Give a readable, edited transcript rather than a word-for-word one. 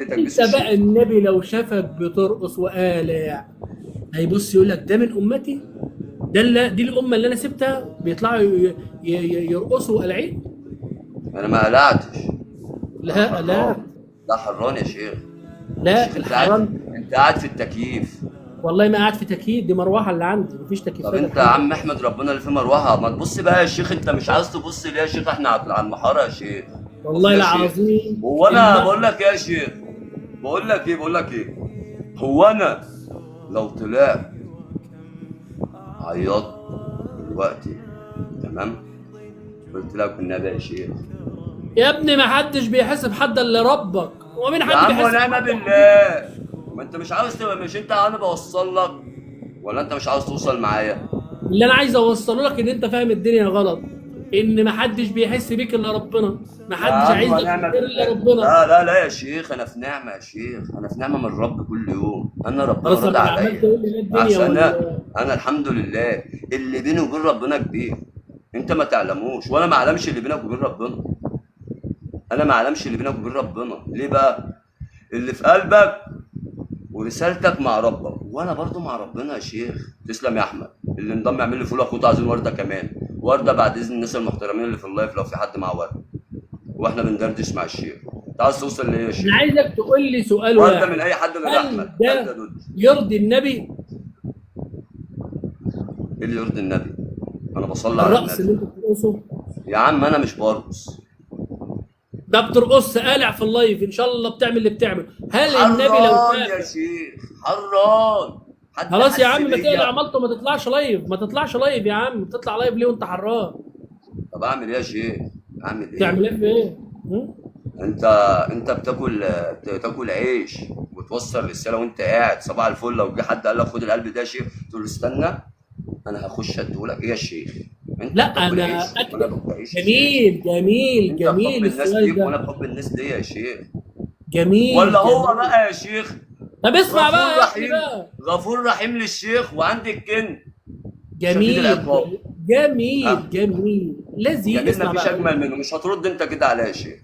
تكبيس انت بقى الشيخ. النبي لو شافك بترقص وقالع هيبص يقول لك ده من امتي؟ ده اللي دي الامة اللي انا سبتها بيطلعوا يرقصوا وقالعين؟ انا ما قلعتش. انا لا حران. لا لا حران يا شيخ. يا لا شيخ انت قاعد، الحران. انت قاعد في التكييف. والله ما قاعد في تكييف، دي مروحة اللي عندي، مفيش طب تكييفات انت يا الحمد عم لله. احمد ربنا اللي في مروحة، ما تبص بقى يا شيخ. انت مش عاوز تبص ليه يا شيخ؟ احنا على المحاره يا شيخ. والله يا شيخ العظيم هو انا الم... بقول لك ايه يا شيخ، بقول لك ايه، بقول لك ايه، هو انا لو طلعت عيطت دلوقتي تمام، قلت لك والنبي يا شيخ يا ابني ما حدش بيحاسب حد الا ربك. هو مين يا حد عم بيحاسب ونعم حد يا حبيبي؟ بالله. ما انت مش عاوز تبقى، مش انت انا بوصل لك ولا انت مش عاوز توصل معايا؟ اللي انا عايز اوصله لك ان انت فاهم الدنيا غلط، ان ما حدش بيحس بيك الا ربنا، ما يا حدش عم عايز لك ونعم الخير الا بالله. ربنا. لا لا لا يا شيخ، انا في نعمه يا شيخ، انا في نعمه من الرب كل يوم، انا ربنا خلاص راضي انا عمال عليا. تقول لي لا الدنيا احسن انا، ولا. انا الحمد لله اللي بيني وبين ربنا كبير، انت ما تعلموش وانا ما اعلمش اللي بينك وبين ربنا. انا ما اعلمش اللي بينك وبين ربنا. ليه بقى؟ اللي في قلبك ورسالتك مع ربك، وانا برضو مع ربنا يا شيخ. تسلم يا احمد. اللي انضم يعمل لي follow، اخوته عايزين ورده كمان، ورده بعد اذن الناس المحترمين اللي في ال live لو في حد مع ورده، واحنا بندردش مع الشيخ. انت عايز توصل لايه يا انا شيخ؟ عايزك تقول لي سؤال ورده من واحد، اي حد غير هل احمد. ده ورده دود. يرضي النبي؟ ايه اللي يرضي النبي؟ انا بصلي على الرقص النبي اللي انت بترقصه يا عم. انا مش برقص. ده، بترقص قالع في ال live، ان شاء الله بتعمل اللي بتعمله. هل النبي لو حران يا شافك؟ شيخ، حران. حد خلاص يا حس عم ما تقلع بيا؟ عملته، ما تطلعش live، ما تطلعش live يا عم. تطلع live ليه وانت حران؟ طب اعمل ايه يا شيخ؟ اعمل ايه؟ تعمل ايه في ايه؟ هم؟ انت انت بتاكل، تاكل عيش وتوصل رسالة وانت قاعد صباح الفل. لو جه حد قال لك خد القلب ده يا شيخ، تقول له استنى انا هخش اديهولك. ايه يا شيخ؟ انت لا بتاكل انا عيش وانا اكتب. باكل عيش يا شيخ. جميل جميل انت بحب جميل الناس السؤال ليك ده. وانا بحب الناس ليا يا شيخ. جميل ولا هو جميل. بقى يا شيخ طب اسمع غفور بقى يا ابني رحيم، بقى. غفور رحيم للشيخ وعند الكن شديد جميل العقاب. جميل ها جميل لذيذ. جميل، اسمع مفيش بقى. اجمل منه. مش هترد انت كده عليا يا شيخ.